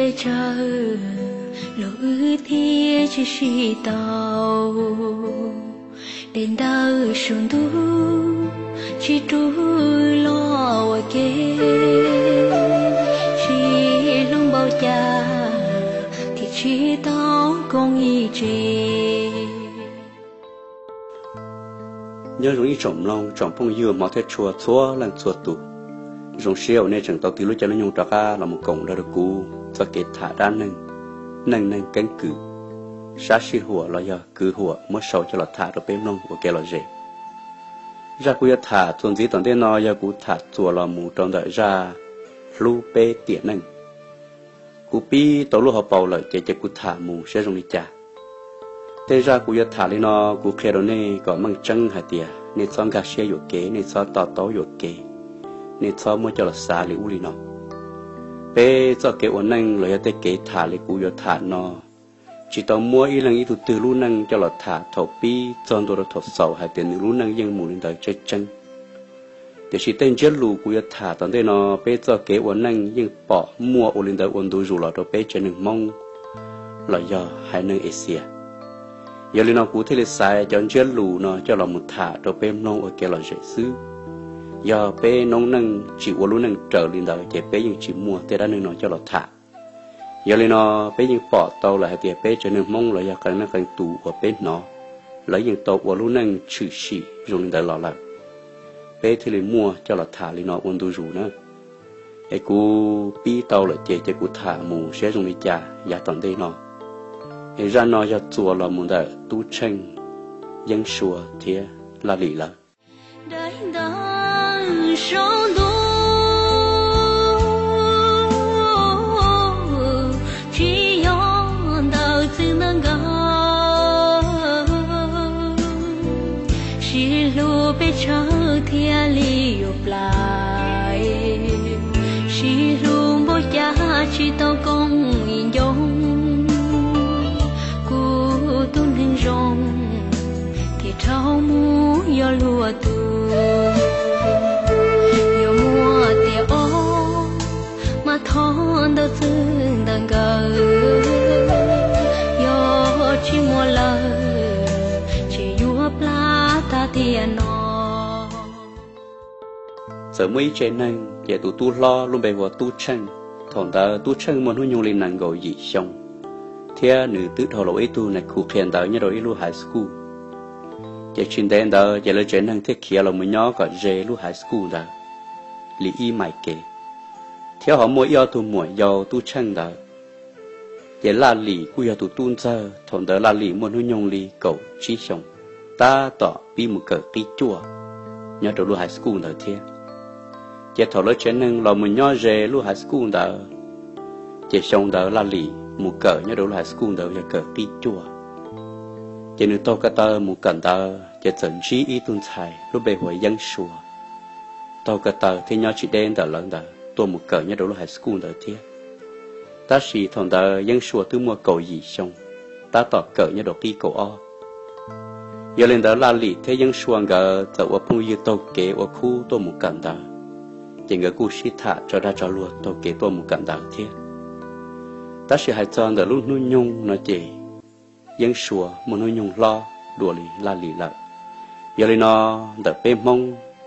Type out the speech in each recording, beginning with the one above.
Peb tsawg los wb thiaj tsis sib tau, de ntawm su ntuj tsis rub los ua ke, sib hlub npaum cas thiaj tsis tau koom ib tse. Nyob zoo ib tsoom mloog tsoom phooj ywg hmov thiab tshua txhua leej txhua tus, zoo siab uas nej tseem tau tig lub caij lub nyoog rov qab los mus koom nrog rau kuv txoj kev tham dab neeg, neej neeg keeb kwm, sab sij huam los yog kwv huam muab sau coj los tham rau peb mloog ua kev lom zem. Zaj kuv yuav tham txuas ntxiv tom ntej no yog kuv tham txuas los mus rau ntawm zaj hlub peb tiam neej. Kuv pib tau lub hauv paus lawm ces cia kuv tham mus saib zoo li cas. Tej zaj kuv yuav tham li no kuv qhia rau nej kom meej tseeb hais tias nej txhob nkag siab yuam kev, nej txhob to taub yuam kev, nej txhob muab coj los xav li ub li no. Peb txoj kev ua neej los yog tej kev tham li kuv yuav tham no, tsis tau muab ib leeg ib tug twg lub neej coj los tham thaum pib txog ntua rau thaum xaus hais tias nws lub neej yeej mus li ntawd tseeb tseeb. Tiam sis tej ntsiab lus kuv yuav tham tom ntej no peb txoj kev ua neej yeej pom muaj ua li ntawd ua ntu zus los rau peb tsev neeg Hmoob los yog haiv neeg Axias. Yog li no kuv thiaj li xaiv cov ntsiab lus no coj los mus tham rau peb mloog ua kev lom zem xwb. Yog peb noob neej tsis ua lub neej raws li ntawd ces peb yeej tsis muaj tej dab neeg no coj los tham. Yog li no peb yeej pom tau lawm hais tias peb tsev neeg Hmoob los yog qee leej qee tus uas peb hnov, lawv yeej tau ua lub neej tshwm sim zoo li ntawd los lawm, peb thiaj li muaj coj los tham li no ua ntu zus na. Es kuv pib tau lawm ces cia kuv tham mus saib zoo li cas yav tom ntej no. Es zaj no yog txuas los mus ntawm Tub Tsheej, Yeeb Sua thiab Laj Lim lawv. Daim ntawv saum ntuj tsis yog ntawv txwv ntawv nkawd, sib hlub peb tsawg thiaj li yuav plais, sib hlub npaum cas tsis tau koom ib ncoo. Kuv tus neeg zoo thiaj rau mus yog luag tus, yog muaj tias ob mas thov ntawv txwv ntawv nkawd, yog tsis muaj lawm ces yuav plab tag tiam no. Txawm muaj ib tsev neeg ces tus tub hlob lub npe hu ua Tub Tsheej. Thaum ntawd Tub Tsheej muaj hnub nyoog li nees nkaum yim xyoo, thiab nws twb dhau los ua ib tug nais khu qhia ntawv nyob rau ib lub high school. Ces tsis ntev ntawd ces lawv tsev neeg thiaj khiav los mus nyob kom ze lub high school ntawd li ib mais kev, thiab ho muaj ib ob tug muam yau Tub Tsheej ntawd. Ces Laj Lim kuj yog tus tub ntxawg, thaum ntawd Laj Lim muaj hnub nyoog li kaum tsib xyoo, tab tom pib mus kawm qib cuaj nyob rau lub high school ntawd thiab. Ces thaum lawv tsev neeg los mus nyob ze lub high school ntawd, ces xyoo ntawd Laj Lim mus kawm nyob rau lub high school ntawd yog kawm qib cuaj. Ces nws taug ko taw mus kawm ntawv ces txawm ntsib ib tug ntxhais lub npe hu ua Yeeb Sua, taug ko taw thiab nyob tsis deb ntawm lawv ntawd tuaj mus kawm nyob rau lub high school ntawd thiab. Tab sis thaum ntawd Yeeb Sua twb muaj kaum yim xyoo, tab tom kawm nyob rau qib kaum ob. Yog li ntawd Laj Lim thiab Yeeb Sua nkawd txawm ua phooj ywg taug kev ua khub tuaj mus kawm ntawv, ces nkawd kuj sib tham tso dag tso luag taug kev tuaj mus kawm ntawv thiab. Tab sis hais txog ntawm lub hnub nyoog no ces Yeeb Sua muaj hnub nyoog hlob dua li Laj Lim lawm. Yog li no, ntawm peb Hmoob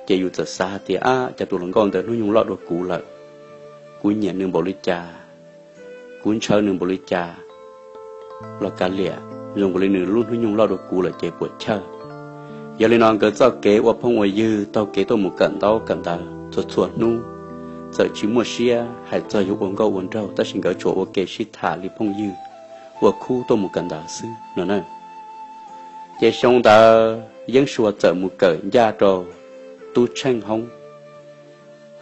ces yus txawm xav hais tias, ab, cas tus hluas nkauj ntawd hnub nyoog loj dua kuv lawm, kuv nyiam nws npaum li cas, kuv ntshaw nws npaum li cas los kav liam, zoo nkaus li nws lub hnub nyoog loj dua kuv lawm ces puam chawj. Yog li no nkawd txoj kev ua phooj ua ywg taug kev tuaj mus kawm ntaub kawm ntawv txhua txhua hnub, txawm tsis muaj siab hais txog yuav ua nkauj ua nraug tab sis nkawd tsuas ua ke sib tham li phooj ywg ua khub tuaj mus kawm ntawv xwb no na. Ces xyoo ntawd Yeeb Sua txawm mus kawm ncaj rau Tub Tsheej hoob,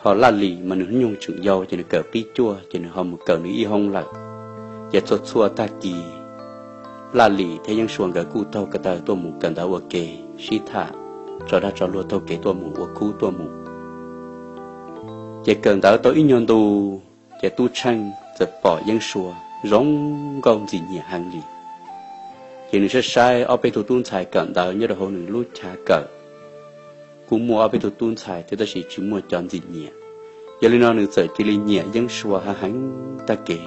ho Laj Lim mas nws hnub nyoog tseem yau ces nws kawm qib cuaj ces nws ho mus kawm nws ib hoob lawm. Ces txhua txhua tag kis Laj Lim thiab Yeeb Sua nkawd kuj taug ko taw tuaj mus kawm ntawv ua ke, sib tham tso dag tso luag taug kev tuaj mus ua khub tuaj mus. Ces kawm ntawv tau ib nyuag ntu, ces Tub Tsheej txawm pom Yeeb Sua zoo nkauj ntxim nyiam heev li. Ces nws saib saib ob peb tug tub ntxhais kawm ntawv nyob rau hauv nws lub chav kawm, kuj muaj ob peb tug tub ntxhais thiab tab sis tsis muaj cov ntxim nyiam. Yog li no nws txawm cia li nyiam Yeeb Sua heev heev tag kev.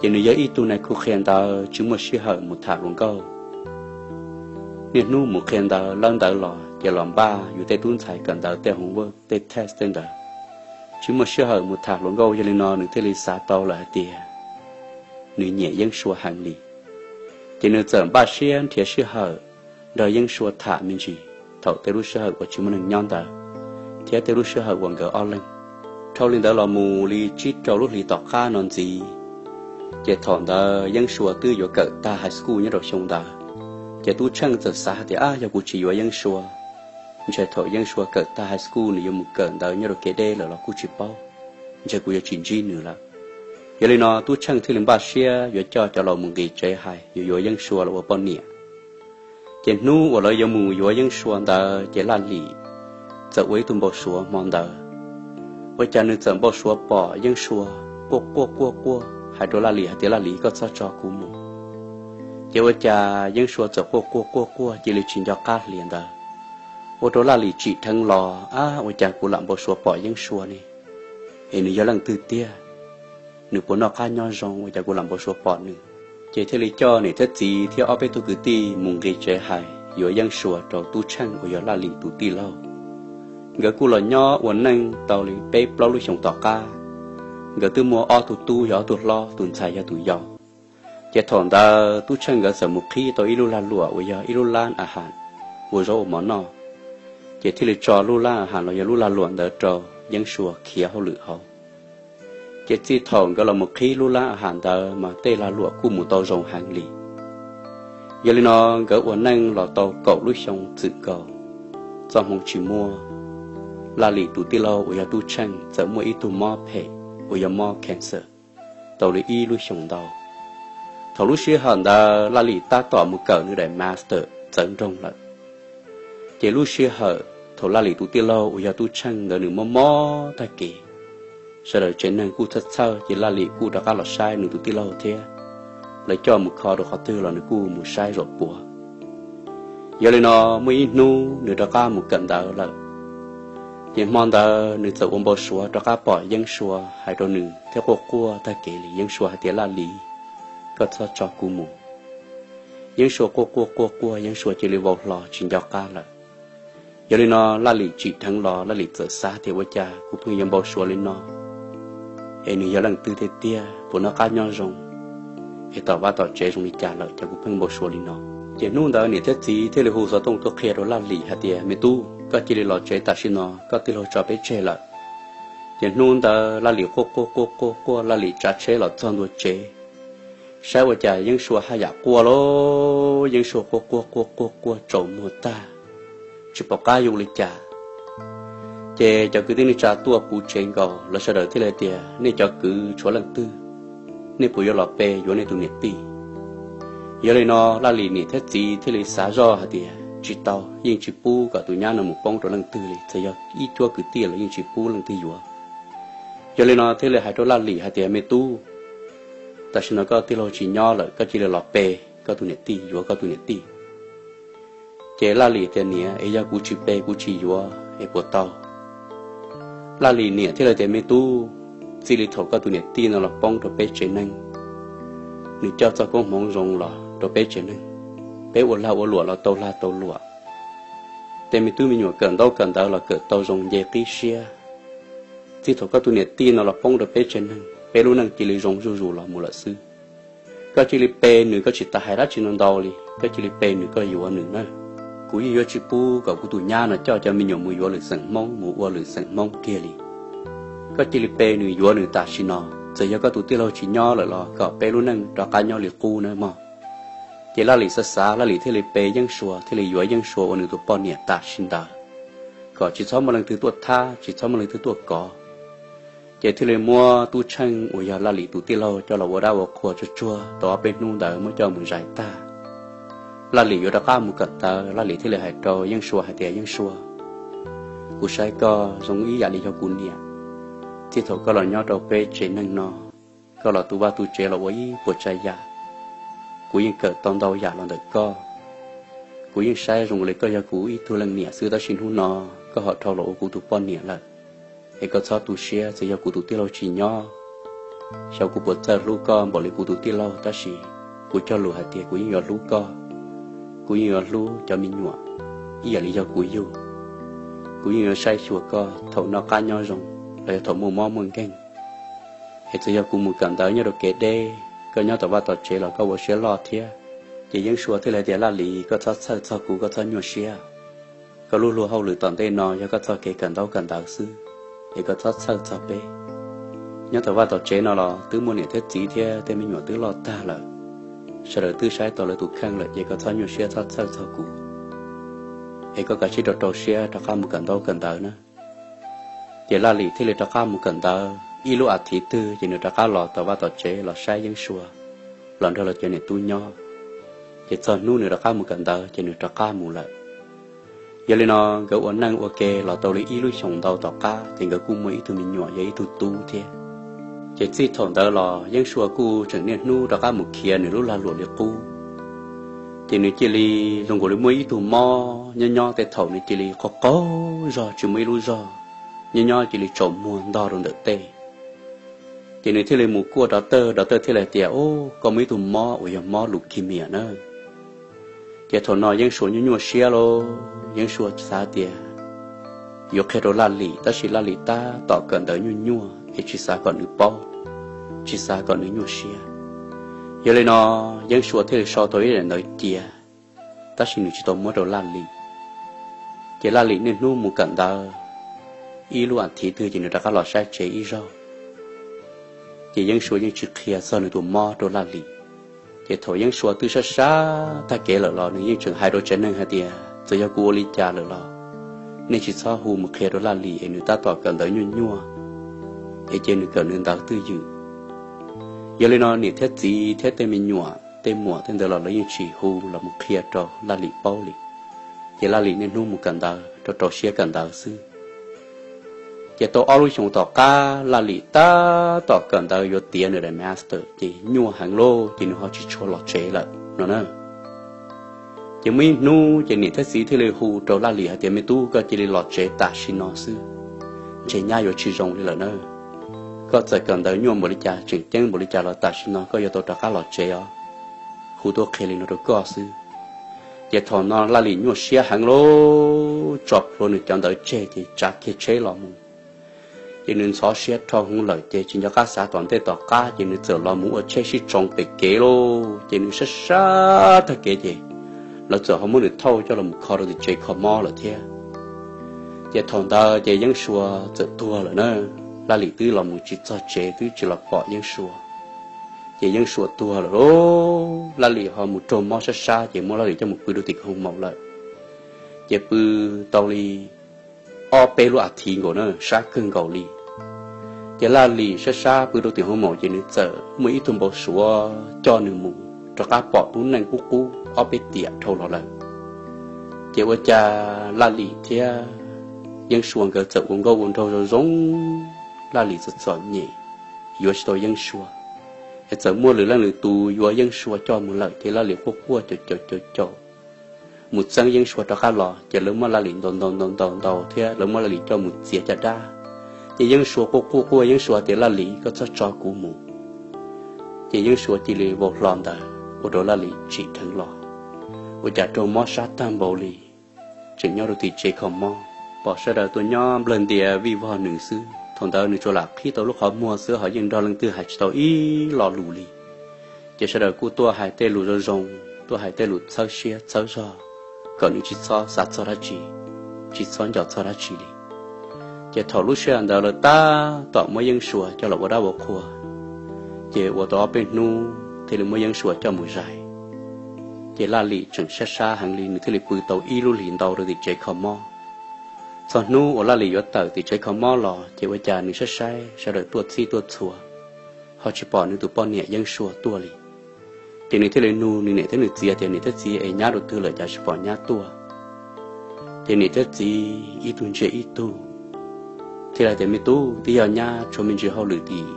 Ces nws yog ib tug neeg khuv qhia ntawv, tsis muaj sij hawm mus tham hluas nkauj. Niaj hnub mus qhia ntawv, lawv ntawv los ces los npaj yus tej tub ntxhais kawm ntawv tej homework, tej test tej ntawd, tsis muaj sij hawm mus tham hluas nkauj. Yog li no nws thiaj li xav tau lawm hais tias nws nyiam Yeeb Sua heev li. Ces nws txawm npaj siab nrhiav sij hawm nrog Yeeb Sua tham me ntsis thaum tej lub sij hawm uas tsis muaj neeg nyob ntawd, thiab tej lub sij hawm uas nkawd ob leeg. Dhau li ntawd los mus li tsib rau lub hlis tom qab no ntxiv, ces thaum ntawd Yeeb Sua twb yuav kawm tag high school nyob rau xyoo ntawd. Ces Tub Tsheej txawm xav hais tias, ab, yog kuv tsis yuav Yeeb Sua, ntshe thaum Yeeb Sua kawm tag high school nws yuav mus kawm ntawv nyob rau kev deb lawm los kuj tsis paub, ntshe kuv yuav tsis ntsib nws lawm. Yog li no Tub Tsheej thiaj li npaj siab yuav coj cov laus mus nqis tsev hais yuav yuav Yeeb Sua los ua poj niam. Ces hnub uas lawv yuav mus yuav Yeeb Sua ntawd ces Laj Lim txawm ua ib tug npau suav hmo ntawd. Ua cas nws txawm npau suav pom Yeeb Sua quaj quaj quaj quaj hais rau Laj Lim hais tias, Laj Lim, koj txhob tso kuv mus. Ces ua cas Yeeb Sua txawm quaj quaj quaj quaj cia li tsis nco qab hlias ntawd, ua rau Laj Lim tsim dheev los, ab, ua cas kuv lam npau suav pom Yeeb Sua ne? Es nws yog leej twg tiag? Nws puas noj qab nyob zoo ua cas kuv lam npau suav pom nws? Ces thiaj li coj niam thiab txiv thiab ob peb tug kwv tij mus nqis tsev hais yuav Yeeb Sua rau Tub Tsheej uas yog Laj Lim tus tij laug. Nkawd kuj los nyob ua neej tau li peb plaub lub xyoos tom qab, nkawd twb muaj ob tug tub, yog ob tug hlob, tus ntxhais yog tus yau. Ces thaum ntawd Tub Tsheej nkawd txawm mus qhib tau ib lub lag luam uas yog ib lub lab a has ua zaub ua mov noj, ces thiaj li tso lub lab a has los yog lub lag luam ntawd rau Yeeb Sua khiav hauj lwm hauv. Ces txij thaum nkawd los mus qhib lub lab a has ntawd mas tej lag luam kuj mus tau zoo heev li. Yog li no nkawd ua neej los tau kaum lub xyoo txwm nkaus, txoj hmoov tsis muaj, Laj Lim tus tij laug uas yog Tub Tsheej txawm muaj ib tug mob phem uas yog mob cancer tau li ib lub xyoos ntau. Thaum lub sij hawm ntawd Laj Lim tab tom mus kawm nws daim master txawv nroog lawm. Ces lub sij hawm thaum Laj Lim tus tij laug uas yog Tub Tsheej ntawd nws mob mob tag kev, sawv daws tsev neeg kuj txhawj txhawj ces Laj Lim kuj rov qab los saib nws tus tij laug thiab. Lawv coj mus kho rau qhov twg los nws kuj mus saib zaum puav. Yog li no muaj ib hnub nws rov qab mus kawm ntawv lawm, ces hmo ntawd nws txawm ua npau suav rov qab pom Yeeb Sua hais rau nws thiab quaj quaj tag kev li. Yeeb Sua hais tias, Laj Lim, koj txhob tso kuv mus. Yeeb Sua quaj quaj quaj quaj, Yeeb Sua cia li vau hlo tsis nco qab lawm. Yog li no Laj Lim tsim dheev los Laj Lim txawm xav tias, ua cas kuv pheej yuav npau suav li no? Es nws yog leej twg tiag tiag, puas noj qab nyob zoo? Es tom vaj tom tsev zoo li cas lawm cas kuv pheej npau suav li no? Ces hnub ntawd niam thiab txiv thiaj li hu xov tooj tuaj qhia rau Laj Lim hais tias, Me tub, koj cia li los tsev tam sim no, koj tij laug tso peb tseg lawm. Ces hnub ntawd Laj Lim quaj quaj quaj quaj quaj, Laj Lim tsav tsheb los txog ntua tsev, saib ua cas Yeeb Sua haj yam quaj lauj. Yeeb Sua quaj quaj quaj quaj quaj tsaus muag tag, tsis pom qab yuav ua li cas. Ces cov kwv tij neej tsa tuaj puv tsev nkaus, lawv sawv daws thiaj li tias, Nej cov kwv tshuav leej twg, nej puas yuav los pe yuav nej tus niam tij? Yog li no Laj Lim niam thiab txiv thiaj li xav zoj hais tias, Tsis tau, yeej tsis pub kom tus nyab no mus poob rau leej twg li, txawm yog ib cuab kwv tij los yeej tsis pub leej twg yuav. Yog li no thiaj li hais rau Laj Lim hais tias, Me tub, tam sim no koj tij laug tsis nyob lawm, koj cia li los pe koj tus niam tij, yuav koj tus niam tij. Ces Laj Lim tias, Niam, es yog kuv tsis pe kuv tsis yuav es puas tau? Laj Lim niam thiaj li tias, Me tub, txij li thaum koj tus niam tij no los poob rau peb tsev neeg, nws coj txoj koob hmoov zoo los rau peb tsev neeg, peb ua lag ua luam los tau lag tau luam, tej me tub me nyuam kawm ntaub kawm ntawv los kawm tau zoo nce qib siab. Txij thaum koj tus niam tij no los poob rau peb tsev neeg, peb lub neej cia li zoo zuj zus los mus lawm xwb. Koj cia li pe nws, koj tsis tas hais dab tsi no ntau li, koj cia li pe nws, koj yuav nws na. Kuv yeej yuav tsis pub kom kuv tus nyab no coj cov me nyuam mus yuav lwm xeem Hmoob, mus ua lwm xeem Hmoob kiag li. Koj cia li pe nws, yuav nws tam sim no, txawm yog koj tus tij laug tsis nyob lawm los kom peb lub neej rov qab nyob li qub nawb mog. Ces Laj Lim xav xav, Laj Lim thiaj li pe Yeeb Sua, thiaj li yuav Yeeb Sua ua nws tus poj niam tam sim ntawd, kom tsis txhob muaj leej twg tuaj thab, tsis txhob muaj leej twg tuaj kov. Ces thiaj li muab Tub Tsheej uas yog Laj Lim tus tij laug coj los ua dab ua qhua tsuag tsuag tau ob peb hnub ntawd muab coj mus zais tag. Laj Lim yuav rov qab mus kawm ntawv, Laj Lim thiaj li hais rau Yeeb Sua hais tias, Yeeb Sua, kuv saib koj zoo ib yam li yog kuv niam. Txij thaum koj los nyob rau peb tsev neeg no, koj los tu vaj tu tsev los ua ib puas tsav yam, kuv yeej kawm tau ntau yam los ntawm koj. Kuv yeej saib zoo li koj yog kuv ib tug leej niam xwb, tab sis hnub no koj ho dhau los ua kuv tus poj niam lawm. Es koj txhob tu siab, txawm yog kuv tus tij laug tsis nyob, Xyov kuv puas txawj hlub koj npaum li kuv tus tij laug, tab sis kuv cog lus hais tias kuv yeej yuav hlub koj, kuv yeej yuav hlub cov me nyuam ib yam li yog kuv yug. Kuv yeej yuav saib xyuas koj thaum noj qab nyob zoo los yog thaum muaj mob muaj nkeeg. Es txawm yog kuv mus kawm ntawv nyob rau kev deb, koj nyob tom vaj tom tsev los koj ua siab loj thiab. Ces Yeeb Sua thiaj li tias, Laj Lis, koj txhob txhawj txog kuv, koj txhob nyuaj siab. Koj lub luag hauj lwm tom ntej no yog koj txoj kev kawm ntaub kawm ntawv xwb, es koj txhob txhawj txog peb. Nyob tom vaj tom tsev no los twb muaj niam thiab txiv thiab tej me nyuam twb loj tag lawm, sawv daws twb saib tau lawv tus kheej lawm, ces koj txhob nyuaj siab txhob txhawj txog kuv, es koj kav tsij rau rau siab rov qab mus kawm ntaub kawm ntawv na. Ces Laj Lis thiaj li rov qab mus kawm ntawv ib lub as thiv twg ces nws rov qab los tom vaj tom tsev los saib Yeeb Sua, los nrog los cov niam tub nyob. Ces txog hnub nws rov qab mus kawm ntawv ces nws rov qab mus lawm. Yog li no nkawd ua neej ua ke los tau li ib lub xyoos ntau tom qab ces nkawd kuj muaj ib tug me nyuam yog ib tug tub thiab. Ces txij thaum ntawd los Yeeb Sua kuj tseem niaj hnub rov qab mus khiav nws lub lag luam li qub. Ces nws cia li zoo nkaus li muaj ib tug mob nyob nyob tej thaum nws cia li qaug qaug zog tsis muaj ib lub zog, nyob nyob cia li tsaus muag ntog rau ntawm tej. Ces nws thiaj li mus kuaj doctor, doctor thiaj li tias, Ub, koj muaj ib tug mob uas yog mob leukemia na. Ces thaum no Yeeb Sua nyuaj nyuaj siab lauj, Yeeb Sua xav tias yuav qhia rau Laj Lis, tab sis Laj Lis tab tom kawm ntawv nyuaj nyuaj es tsis xav kom nws paub, tsis xav kom nws nyuaj siab. Yog li no Yeeb Sua thiaj li sau tau ib daim ntawv cia, tab sis nws tsis tau muab rau Laj Lis. Ces Laj Lis niaj hnub mus kawm ntawv, ib lub as thiv twg ces nws rov qab los saib tsev ib zaug. Ces Yeeb Sua yeej tsis qhia txog nws tus mob rau Laj Lis. Ces thaum Yeeb Sua twb sab sab tag kev lawm los nws yeej tseem hais rau tsev neeg hais tias, Txawm yog kuv ua li cas lawm los nej tsis txhob hu mus qhia rau Laj Lis es nws tab tom kawm ntawv nyuaj nyuaj, es cia nws kawm nws ntawv twj ywm. Yog li no niam thiab txiv thiab tej me nyuam tej muam tej ntawd los lawv yeej tsis hu los mus qhia rau Laj Lis paub li. Ces Laj Lis niaj hnub mus kawm ntawv rau rau siab kawm ntawv xwb. Ces tau ob lub xyoos tom qab Laj Lis tab tom kawm ntawv yuav tiav nws daim master ces nyuaj heev lauj, ces nws ho tsis tshua los tsev lawm no na. Ces muaj ib hnub ces niam thiab txiv thiaj li hu rau Laj Lis hais tias, Me tub, koj cia li los tsev tam sim no xwb, ntshe nyab yuav tsis zoo li lawm na. Koj txawm kawm ntawv nyuaj npaum li cas, tseem ceeb npaum li cas los tam sim no koj yuav tau rov qab los tsev os. Hu tuaj qhia li no rau koj xwb. Ces thaum no Laj Lis nyuaj siab heev lauj, tso plhuav nws cov ntawv tseg ces tsav kiag tsheb los mus. Ces nws ntxhov siab dhau hwv lawm ces tsis nco qab xav tom ntej tom qab ces nws txawm los mus ua tsheb sib tsoo pem kev lauj. Ces nws sab sab tag kev ces lawv txawm ho muab nws thauj coj los mus kho rau tim tsev kho mob lawm thiab. Ces thaum ntawd ces Yeeb Sua txawm tuag lawm na. Laj Lis twb los mus tsis txog tsev twb tsis los pom Yeeb Sua. Ces Yeeb Sua tuag lawm lauj, Laj Lis ho mus raug mob sab sab ces muab Laj Lis coj mus pw rau tim koog maum lawm. Ces pw tau li ob peb lub as thiv nkaus na, sab kawg nkaus li. Ces Laj Lis sab sab pw rau tim koog maum ces nws txawm muaj ib tug npau suav coj nws mus rov qab pom lub neej qub qub ob peb tiam dhau los lawm. Ces ua cas Laj Lis thiab Yeeb Sua nkawd txawm ua nkauj ua nraug zoo zoo, Laj Lis txom txom nyem, yuav tsis tau Yeeb Sua. Es txawm muaj lwm leej lwm tus yuav Yeeb Sua coj mus lawm ces Laj Lis quaj quaj caum caum caum caum mus txeeb Yeeb Sua rov qab los ces lawv muab Laj Lis ntaus ntaus ntaus ntaus ntaus thiab lawv muab Laj Lis coj mus txiav caj dab. Ces Yeeb Sua quaj quaj quaj, Yeeb Sua tias, Laj Lis, koj txhob tso kuv mus. Ces Yeeb Sua cia li vau hlo ntawd ua rau Laj Lis tsim dheev los. Ua cas raug mob sab tag npaum li, tseem nyob rau tim tsev kho mob, pom sawv daws tuaj nyob nplawg ntias vij vog nws xwb. Thaum ntawd nws tsuas lam qhib tau lub qhov muag xwb ho yeej nrog leej twg hais tsis tau ib lo lus li. Ces sawv daws kuj tuaj hais tej lus zoo zoo, tuaj hais tej lus txhawb siab txhawb zog, kom nws tsis txhob xav txog dab tsi, tsis txhob nco txog dab tsi li. Ces thaum lub sij hawm ntawd lawv tab tom muab Yeeb Sua coj los ua dab ua qhua, ces ua tau ob peb hnub thiaj li muab Yeeb Sua coj mus zais. Ces Laj Lis tseem sab sab heev li, nws thiaj li pw tau ib lub hlis ntau rau tim tsev kho mob. Txog hnub uas Laj Lis yuav tawm tim tsev kho mob los ces ua cas nws saib saib sawv daws tuaj txhij tuaj txhua, ho tsis pom nws tus poj niam Yeeb Sua tuaj li. Ces nws thiaj li nug nws niam thiab nws txiv tias, Niam thiab txiv, es nyab rau twg lawm cas tsis pom nyab tuaj? Ces niam thiab txiv ib tug ntsia ib tug, thiaj li tias, Me tub, twb yog nyab tshuav me ntsis hauj lwm tim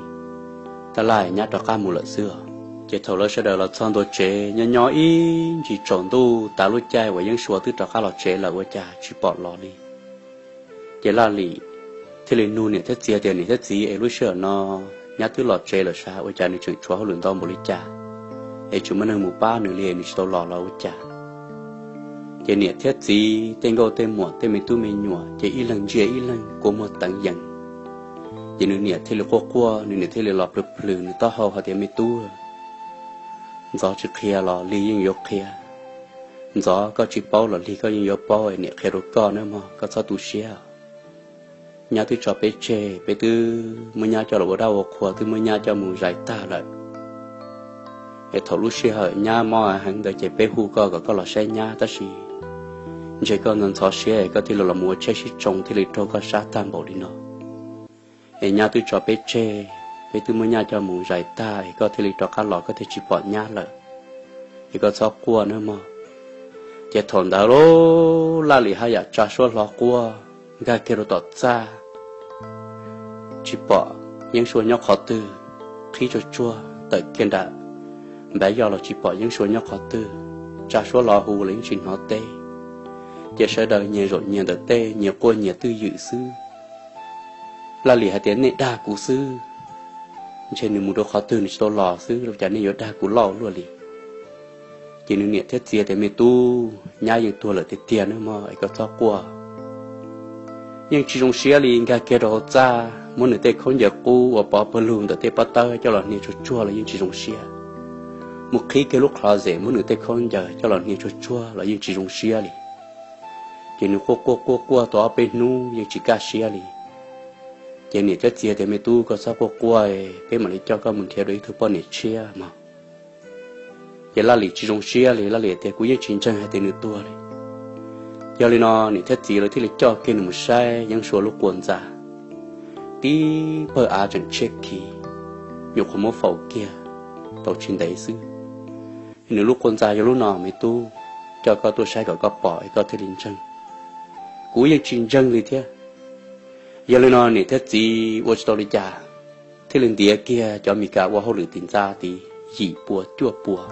taj laj, nyab rov qab mus lawm xwb os. Ces thaum lawv sawv daws los txog ntua tsev, nyob nyob ib ntsis tsaus ntuj tav lub caij uas Yeeb Sua twb rov qab los tsev lawm ua cas tsis pom los li. Ces Laj Lis thiaj li nug niam thiab txiv tias, Niam thiab txiv, es lub sij hawm no nyab twb los tsev lawm sav, ua cas nws tseem tshuav hauj lwm ntau npaum li cas, es tsis muaj neeg mus pab nws li nws tsis tau los los ua cas. Ces niam thiab txiv tej nkauj tej muam tej me tub me nyuam ces ib leeg ntsia ib leeg kua muag teev yees. Ces nws niam thiaj li quaj quaj, nws niam thiaj li los plhws plhws nws taub hau hais tias, Me tub, ntxov tsis qhia los lig yeej yuav qhia, ntxov koj tsis paub los lig koj yeej yuav paub, niam qhia rau koj nawb mog, koj txhob tu siab. Nyab twb tso peb tseg, peb twb muab nyab coj los ua dab ua qhua, twb muab nyab coj mus zais tag lawm. Es thaum lub sij hawm nyab mob heev ntawd ces peb hu koj kom koj los saib nyab, tab sis ntshe koj ntxhov siab es koj thiaj li los mus ua tsheb sib tsoo thiaj li raug koj sab tag npaum li no. Es nyab twb tso peb tseg, peb twb muab nyab coj mus zais tag es koj thiaj li rov qab los, koj thiaj tsis pom nyab lawm. Es koj txhob quaj nawb mog. Ces thaum ntawd lub Laj Lim haj yam tsa suab hlo quaj nkag kiag rau tom txaj, tsis pom Yeeb Sua nyob qhov twg, qhib tsuag tsuag tawm kiag nram npav yoj los tsis pom Yeeb Sua nyob qhov twg, tsa suab hlo hu los yeej tsis hnov teb. Ces sawv daws nyias zaum nyias ntawm tej, nyias quaj nyias twj ywm xwb. Laj Lim hais tias, Nej dag kuv xwb, ntshe nws mus rau qhov twg nws tsis tau los xwb, ua cas nej yuav dag kuv loj luaj li? Ces nws niam thiab txiv tias, Me tub, nyab yeej tuag lawm tiag tiag nawb mog, es koj txhob quaj. Yeej tsis zoo siab li, nkag kiag rau hauv txaj, muab nws tej khaub ncaws qub uas pov pawg lug ntawm tej pob tawb coj los hnia tsuag tsuag los yeej tsis zoo siab. Mus qhib kiag lub closet muab nws tej khaub ncaws coj los hnia tsuag tsuag los yeej tsis zoo siab li. Ces nws quaj quaj quaj quaj tau ob peb hnub yeej tsis kaj siab li. Ces niam thiab txiv tias, Me tub, koj txhob quaj quaj, peb mam li coj koj mus nrhiav dua ib tug poj niam tshiab mog. Ces Laj Lim tsis zoo siab li, Laj Lim tias, Kuv yeej tsis ntseeg hais tias nws tuag li. Yog li no niam thiab txiv lawv thiaj li coj kiag nws mus saib Yeeb Sua lub qub ntxa, tib pawg av tseem tshiab khiv, nyuam qhuav muab faus kiag tau tsis ntev xwb. Nws lub qub ntxa yog lub no me tub, coj koj tuaj saib kom koj pom es koj thiaj li ntseeg. Kuv yeej tsis ntseeg li thiab. Yog li no niam thiab txiv ua tsis tau li cas, thiaj li ntiav kiag cov Mes Kas ua hauj lwm tim ntxa tid yim pua cuaj pua,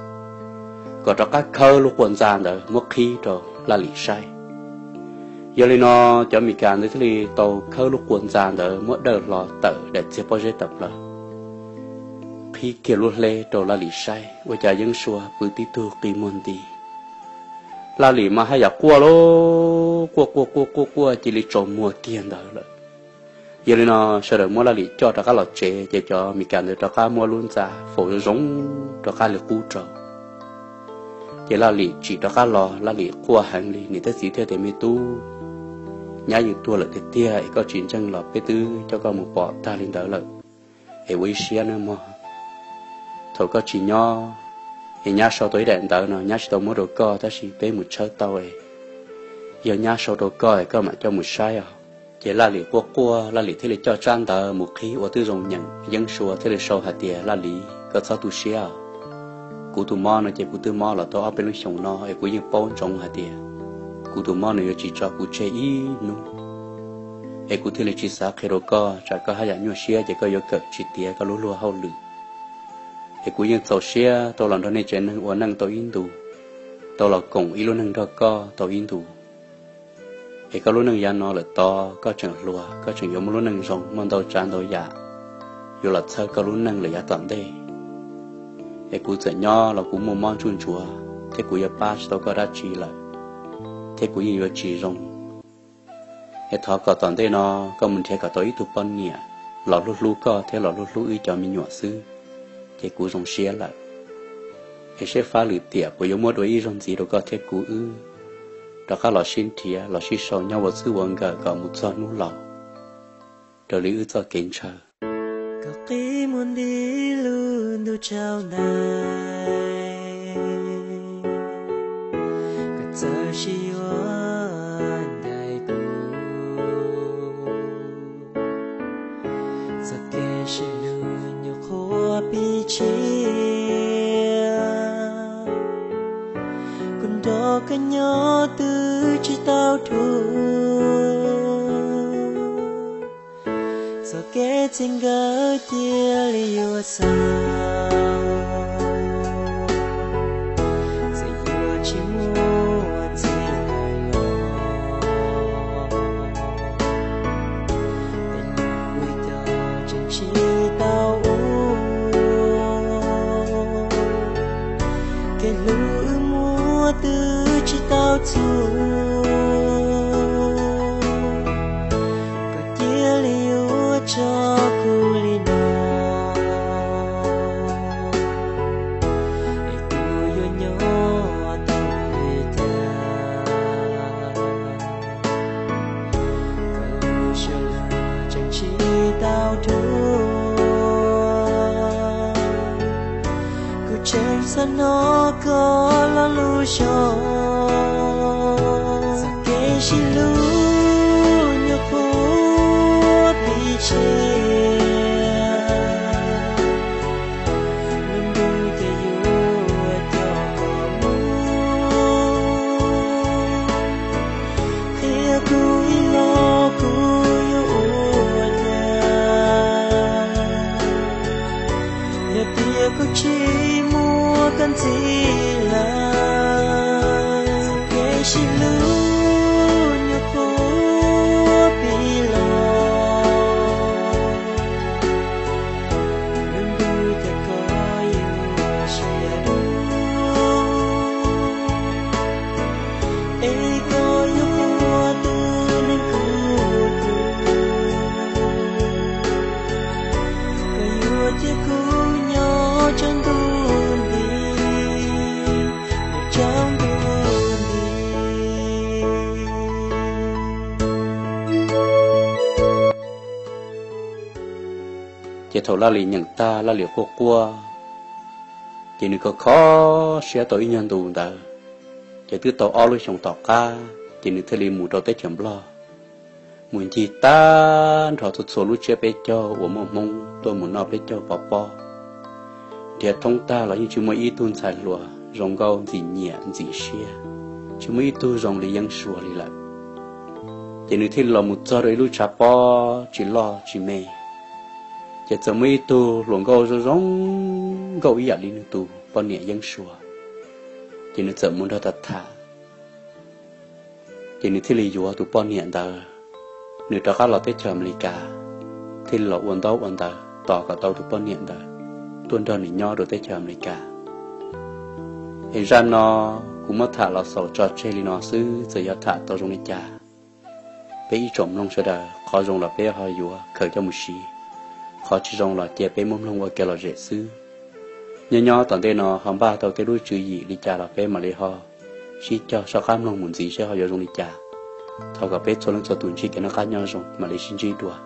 kom rov qab khawb lub qub ntxa ntawd muab qhib rau Laj Lim saib. Yog li no cov Mes Kas ntawd thiaj li tau khawb lub qub ntxa ntawd muab dawj hlo tawm daim txiag pob zeb tawm plaws, qhib kiag lub hleb rau Laj Lim saib, ua cas Yeeb Sua pw tib tug qi muag nti. Laj Lim mas haj yam quaj lauj, quaj quaj quaj quaj quaj cia li tsaus muag kiag ntawd lawm. Yog li no sawv daws muab Laj Lim coj rov qab los tsev, ces cov Mes Kas ntawd rov qab muab lub ntxa faus zoo zoo rov qab li qub rau. Ces Laj Lim tsim rov qab los, Laj Lim quaj heev li, niam thiab txiv thiaj tias, Me tub, nyab yeej tuag lawm tiag tiag es koj tsis ntseeg los peb twb coj koj mus pom tag li ntawd lawm, es ua ib siab nawb mog. Thaum koj tsis nyob, es nyab sau tau ib daim ntawv no, nyab tsis tau muab rau koj tab sis peb mus tshawb tau, yog nyab sau rau koj es koj mam coj mus saib os. Ces Laj Lim quaj quaj, Laj Lim thiaj li coj tsab ntawv mus qhib ua twb zoo nyeem, Yeeb Sua thiaj li sau hais tias, Laj Lim, koj txhob tu siab os. Kuv tus mob no ces kuv twb mob los tau ob peb lub xyoos no es kuv yeej paub ntsoov hais tias kuv tus mob no yuav tsis tso kuv tseg ib hnub. Es kuv thiaj li tsis xav qhia rau koj, tsam koj haj yam nyuaj siab ces koj yuav kawm tsis tiav koj lub luag hauj lwm. Es kuv yeej txaus siab tau los nrog nej tsev neeg ua neej tau ib ntus, tau los koom ib lub neej nrog koj tau ib ntus. Es koj lub neej yav no lawm tod koj tseem hluas, koj tseem yuav muaj lub neej zoo, muaj ntau tsav ntau yam yuav los txhawb koj lub neej lawm yav tom ntej. Es kuv txawm nyob los kuv muaj mob ntsuj ntsuav, thiab kuv yuav pab tsis tau koj dab tsi lawm, thiab kuv yeej yuav tsis zoo. Es thov kom tom ntej no koj mus nrhiav kom tau ib tug poj niam los hlub hlub koj thiab los hlub hlub wb cov me nyuam xwb, ces kuv zoo siab lawm. Es seb fab lwm tiam puas yuav muab dua ib zaug ntxiv rau koj thiab kuv wb rov qab los sib nrhiav los sib sau nyob ua txwj ua nkawm kom mus txog hnub laus raws li wb txoj kev ntshaw. Koj qi muag nti lub ntuj tsaus ntais, koj txawm sib yuav ncaim kuv. Txoj kev sib hlub nyuam qhuav pib tshiab, kuv nrog koj nyob twb tsis tau dhau. Txoj kev txij nkawm cia li yuav xaus, txawm yuav tsis muaj ntxiv lawm los, tej lub cov tseem tsis tau ua. dua. Kuv tseem xav hnov koj lo lus zoo, txoj kev sib hlub nyuam qhuav pib tshiab. Lub ntuj ces yuav coj koj mus, qhia kuv ib los kuv yuav ua cas. Yog tias koj tsis muaj koj ntxiv lawm, txoj kev sib hlub nyuam qhuav pib los. Lub ntuj ces koj yuav siab dua, es koj yuav ua tus neeg kuv hlub. Koj yuav cia kuv nyob tsaus ntuj nti, tsaus ntuj nti. Ces thaum Laj Lis nyeem tag, Laj Lis quaj quaj, ces nws kho kho siab tau ib nyuag ntu ntawd, ces twb tau ob lub xyoos tom qab ces nws thiaj li mus rau teb chaws Nplog, mus ncig tag nrho txhua txhua lub tsiab peb caug uas muaj Hmoob tuaj mus noj peb caug pov pob. Nrhiav thoob tag los yeej tsis muaj ib tug ntxhais hluas zoo nkauj ntxim nyiam ntxim siab, tsis muaj ib tug zoo li Yeeb Suas li lawm. Ces nws thiaj li los mus txog rau ib lub tshav pob tsis loj tsis me, ces txawm muaj ib tug hluas nkauj zoo zoo nkauj ib yam li nws tus poj niam Yeeb Suas. Ces nws txawm mus nrog tham tham, ces nws thiaj li yuav tus poj niam ntawd, nws rov qab los teb chaws Amelikas, thiaj li los ua ntaub ua ntawv tos kom tau tus poj niam ntawd tuaj nrog nws nyob rau teb chaws Amelikas. Es zaj no kuv muab tham los xaus tso tseg li no xwb, txawm yog tham tau zoo li cas, peb ib tsoom mloog sawv daws qhov zoo los peb ho yuav khaws coj mus siv, qhov tsis zoo los cia peb muab mloog ua kev lom zem xwb. Nyob nyob tom ntej no ho npaj tau tej lub tswv yim li cas los peb mam li ho sib cog soj qab mloog mus ntxiv seb ho yuav zoo li cas. Thov kom peb txhua leej txhua tus ntsib kev noj qab nyob zoo, mam li sib ntsib dua.